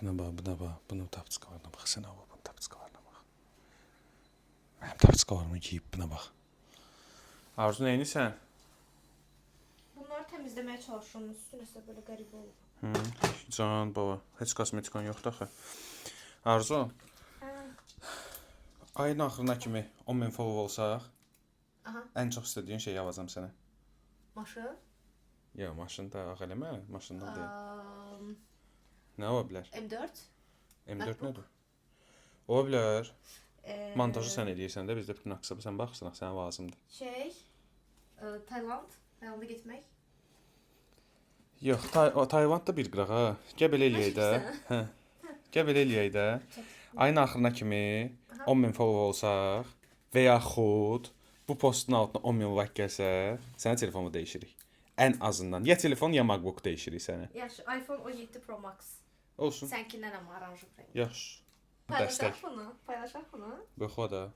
Buna bax, buna bax. Bunun tapçıqalarına bax. Sən al, bunun tapçıqalarına bax. Mənim tapçıqalarımı geyib buna bax. Arzu, nə edirsən? Bunları temizlemeye çalışıyorum. Üstü nəsə belə qəribə olub. Hı, can baba, heç kosmetikan yoxdur axı. Arzu, Hə. Ayın axırına kimi 10.000 follow olsaq, Aha. ən çox istədiyin şeyi alacağam sənə. Maşın. Yox, maşın da ağ eləmə, maşından deyil. Nə ola bilər? M4. M4 MacBook. nədir? Ola bilər. Montajı sən eləyirsən də, bizdə bütün aksaba sən baxırsan, axı sənə lazımdır. Şey, Tayland. Taylanda getmək. Yox, Tayland da bir qıraq ha. Gəl belə eləyək də. Hə. Gəl belə eləyək də. Ayın axırına kimi 10.000 follow olsaq və yaxud bu postun altına 10.000 like gəlsə, sənin telefonu dəyişirik. Ən azından ya telefon, ya MacBook dəyişirik sənə. Yaxşı, iPhone 17 Pro Max. Olsun. Sənkindən amma aranjı. Yaxşı. Paylaşaq Dəstək. bunu. Paylaşaq bunu. Yox o da.